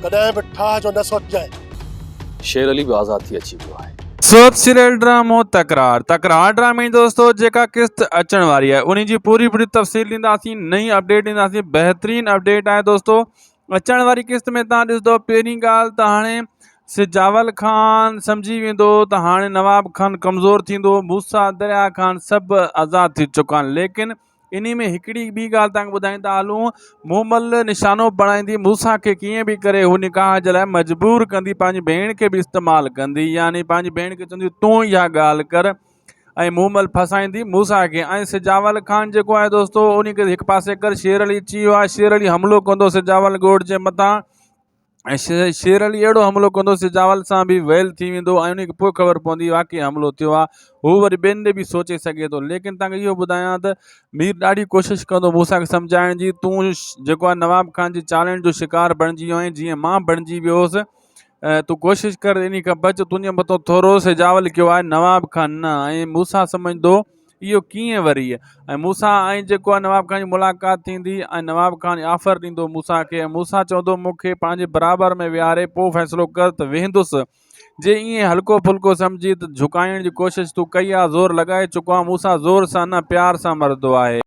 ڪڏهن به ٺاهه جو نه سوچجانء. شير علي به آزاد ٿي اچي ويو آهي. سوپ سيريل ڊرامو تڪرار تڪرار ڊرامي دوستو جيڪا قسط اچڻ واري آهي انهي جي پوري پوري تفصيل ڏينداسين نئين اپڊيٽ ڏينداسين بهترين اپڊيٽ آهي دوستو اچڻ واري قسط ۾ تان ڏسندو پهرين ڳالهه ته هاڻي سجاول خان سمجهي ويندو ته هاڻي نواب خان ڪمزور ٿيندو موسيٰ دريا خان سڀ آزاد ٿي چڪا آهن ليڪن انهي ۾ هڪڙي ٻي ڳالهه توهان کي ٻڌائيندا هلون، مومل نشانو بڻائيندي موسيٰ کي ڪيئن به ڪري هو نڪاح جي لاء مجبور ڪندي پنهنجي ڀيڻ کي به استعمال ڪندي يعني پنهنجي ڀيڻ کي چوندي تون اها ڳالهه ڪر ۽ مومل ڦاسائيندي موسيٰ کي ۽ سجاول خان جيڪو آهي دوستو انهي کي هڪ پاسي ڪر شير علي اچي ويو آهي شير علي حملو ڪندو سجاول ڳوٺ جي مٿان ۽ شير علي اهڙو حملو ڪندو سجاول سان به ويل ٿي ويندو ۽ ان کي پوء خبر پوندي واقعي حملو ٿيو آهي هو وري ٻين ڏي به سوچي سگهي ٿو ليڪن تان کي اهو ٻڌايان ته مير ڏاڍي ڪوشش ڪندو موسيٰ کي سمجهائڻ جي تون جيڪو آهي نواب خان جي چالڻ جو شڪار بڻجي ويو آهين جيئن مان بڻجي ويو هوس تون ڪوشش ڪر انهي کان بچ تنهنجي مٿو ٿورو سجاول ڪيو آهي نواب خان نه ۽ موسيٰ سمجهندو اهو ڪيئن وري ۽ موسيٰ ۽ جيڪو آهي نواب خان جي ملاقات ٿيندي ۽ نواب خان آفر ڏيندو موسيٰ کي ۽ موسيٰ چوندو مون کي پنهنجي برابر ۾ ويهاري پوء فيصلو ڪر ته ويهندس جي ائين هلڪو ڦلڪو سمجهي ته جهڪائڻ جي ڪوشش تون ڪئي آ زور لڳائي چڪو آهيان موسيٰ زور سان نه پيار سان مرندو آهي.